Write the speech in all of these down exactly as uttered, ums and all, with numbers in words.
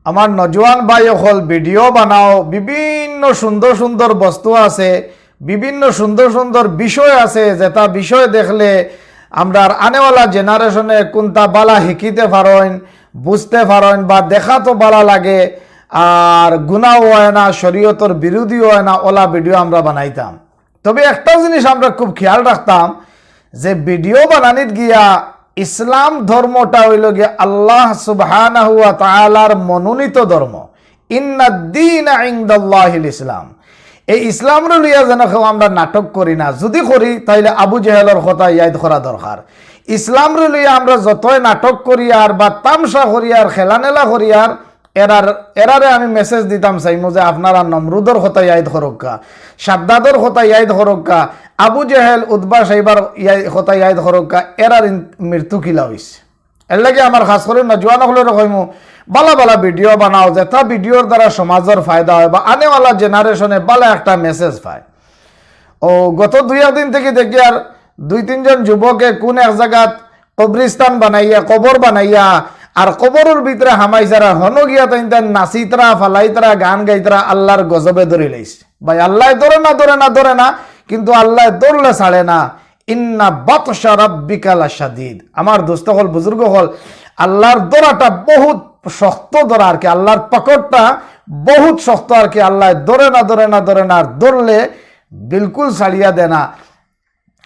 আমার নজওয়ান ভাই অকল, ভিডিও বানাও, বিভিন্ন সুন্দর সুন্দর বস্তু আছে, বিভিন্ন সুন্দর সুন্দর বিষয় আছে, যেটা বিষয় দেখলে আমরার আনেওয়ালা জেনারেশনে কুনটা বালা হিকিতে পারইন, বুঝতে পারইন বা দেখাত বালা লাগে, আর গুনাও অয় না, শরীয়তর বিরোধী অয় না, অলা ভিডিও আমরা বানাইতাম। তবে একটা জিনিস আমরা খুব খেয়াল রাখতাম যে ভিডিও বানানিত গিয়া ইসলাম ধর্মটা অইলো গিয়া আল্লাহ সুবহানাহু ওয়া তাআলার মনোনীত ধর্ম। ইন্নাদ্দীনা ইনদাল্লাহিল ইসলাম। এই ইসলামরে লইয়া যেন কেউ আমরা নাটক করি না, যদি করি তাইলে আবু জেহেলর কথা ইয়াদ করা দরকার। ইসলামরে লইয়া আমরা যতই নাটক করিয়ার বা তামশা করিয়ার, খেলানেলা করিয়ার, এরার এরারে আমি মেসেজ দিতাম চাইমু যে আপনারা নমরুদর কথা ইয়াদ করউক্কা, সাদ্দাদর কথা ইয়াদ করউক্কা, আবু জেহেল উতবা সাইবার ইয়াদ, কথা ইয়াদ করউক্কা, এরার ইন- মৃত্যু কিলা অইছে। এর লাগি আমার খাস করি নজওয়ান অকলরে কইমু, বালা বালা ভিডিও বানাও, যেটা ভিডিওর দ্বারা সমাজর ফায়দা অয় বা আনেওয়ালা জেনারেশনে বালা একটা মেসেজ পায়। ও গত দুই এক দিন থাকি দেখিয়ার দুই তিনজন যুবকে কুন এক জাগাত কবরিস্তান বানাইয়া, কবর বানাইয়া, আর কবরর ভিতরে হামাইছারা, হনো গিয়া তাইন তাইন নাচিতরা, ফালাইতরা, গান গাইতরা, আল্লাহর গজবে ধরিলাইছে। ভাই, আল্লায় ধরে না, ধরে না, ধরে না, কিন্তু আল্লায় ধরলে ছাড়ে না। ইন্না বাতশা রাব্বিকা লাশাদীদ। আমার দোস্ত অকল, বুজুর্গ অকল, আল্লাহর ধরাটা বহুত শক্ত ধরা আর কি, আল্লাহর পাকড়টা বহুত শক্ত আর কি। আল্লায় ধরে না, ধরে না, ধরে না, আর ধরলে বিলকুল ছাড়িয়া দেয় না।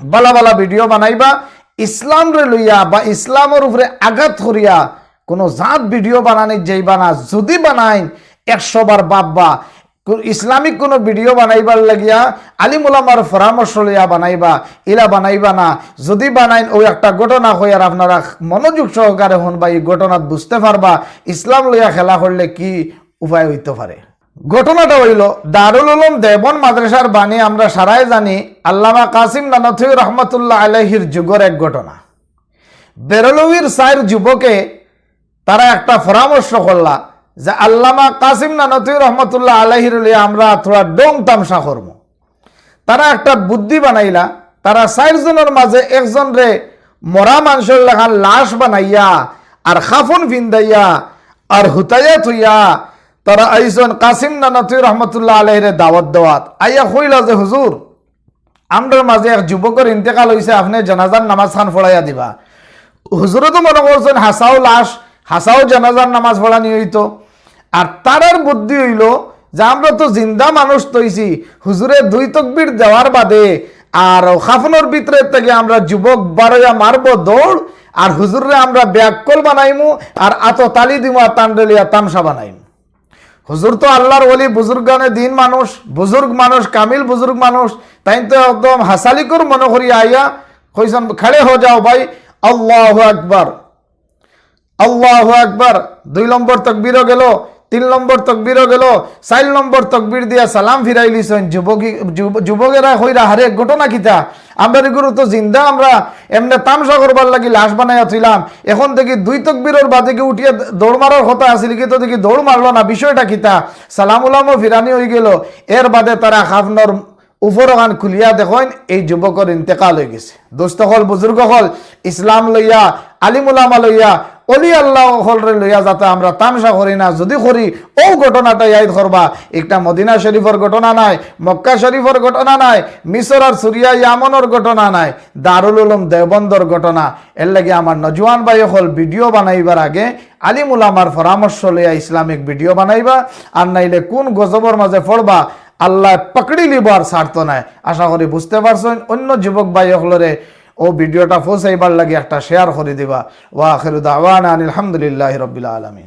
বালা বালা ভিডিও বানাইবা, ইসলামরে লইয়া বা ইসলামর উপরে আঘাত করিয়া কোনো জাত ভিডিও বানানিত যাইবা না। যদি বানাইন, একশো বার ভাববা। কো- ইসলামিক কোনো ভিডিও বানাইবার লাগিয়া আলিম উলামার পরামর্শ লইয়া বানাইবা, ইলা বানাইবা না। যদি বানাইন, অউ একটা ঘটনা কইয়ার, আপনারা মনোযোগ সহকারে হুনবা, ই ঘটনাত বুঝতে পারবা ইসলাম লইয়া খেলা করলে কি উপায় অইতো পারে। ঘটনাটা অইলো, দারুল উলুম দেওবন্দ মাদ্রাসার বাণী আমরা সারাই জানি, আল্লামা কাসিম নানতভী রহমতুল্লাহ আলাইহির যুগর এক ঘটনা। বেরলভীর চাইর যুবকে তারা একটা পরামর্শ করলা যে আল্লামা কাসিম নানতভী রহমতুল্লাহ আলাইহিরে লইয়া আমরা থুড়া ঢং তামশা করমু। তারা একটা বুদ্ধি বানাইলা, তারা চাইরজনর মাঝে একজনরে মরা মানষর লাখান লাশ বানাইয়া আর কাফন ফিন্দাইয়া আর হুতাইয়া থুইয়া তারা আইছইন কাসিম নানতভী রহমতুল্লাহ আলাইহিরে দাওয়াত দেওয়াত। আইয়া কইলা যে, "হুজুর, আমরার মাঝে এক যুবকর ইন্তেকাল অইছে, আপনে জানাজার নামাজ খান পড়াইয়া দিবা।" হুজুরে তো মনে করছইন হাছাউ লাশ, হাছাউ জানাজার নামাজ পড়ানি অইতো। আর তারার বুদ্ধি অইলো যে, "আমরা তো জিন্দা মানুষ থইছি, হুজুরে দুই তকবির দেওয়ার বাদে আর কাফনর ভিতরে থাকি আমরা যুবক বারইয়া মারবো দৌড়, আর হুজুররে আমরা বেআক্কল বানাইমু, আর আতো তালি দিমু, আর তানরে লইয়া তামশা বানাইমু।" হুজুর তো আল্লাহর ওলি, বুজুর্গানে দিন মানুষ, বুজুর্গ মানুষ, কামিল বুজুর্গ মানুষ, তাইন তো একদম হাছালিকুর মনো করি আইয়া কইছইন, "খাড়ে হো যাও ভাই, আল্লাহু আকবার, আল্লাহু আকবার।" দুই নম্বর তকবিরও গেল, তিন নম্বর তকবিরও গেল, চাইর নম্বর তকবির দিয়া সালাম ফিরাইলিছইন। যুবকই-, যুব-, যুবকেরা কইরা, "হারে, ঘটনা কিতা? আমরা এগুলো তো জিন্দা, আমরা এমনে তামশা করবার লাগি লাশ বানাইয়া থইলাম, এখন দেখি দুই তকবিরর বাদে কি উঠিয়া দৌড় মারার কথা আছিল, কি তো দেখি দৌড় মারলো না, বিষয়টা কিতা?" সালাম উলামও ফিরানি অইগেল। এর বাদে তারা কাফনর উপর খান খুলিয়া দেখইন, এই যুবকর ইন্তেকাল অইগেছে। দোস্ত অকল, বুজুর্গ অকল, ইসলাম লইয়া, আলিম উলামা লইয়া, অলি আল্লাহ অকলরে লইয়া যাতে আমরা তামশা করি না, যদি করি, অউ ঘটনাটা ইয়াদ করবা। একটা মদিনা শরীফর ঘটনা নায়, মক্কা শরীফর ঘটনা নায়, মিসর আর সুরিয়া ইয়ামনর ঘটনা নায়, দারুল উলুম দেওবন্দর ঘটনা। এর লাগি আমার নজওয়ান ভাই অকল, ভিডিও বানাইবার আগে আলিম উলামার পরামর্শ লইয়া ইসলামিক ভিডিও বানাইবা, আর নাইলে কুন গজবর মাঝে পড়বা, আল্লায় পাকড়ি লিবো আর ছাড়তো নায়। আশা করি বুঝতে পারছইন। অন্য যুবক ভাই অকলরে অউ ভিডিওটা পৌঁছাইবার লাগি একটা শেয়ার করি দিবা। ওয়া আখিরু দাওয়ানা আনিল হামদুলিল্লাহি রাব্বিল আলামিন।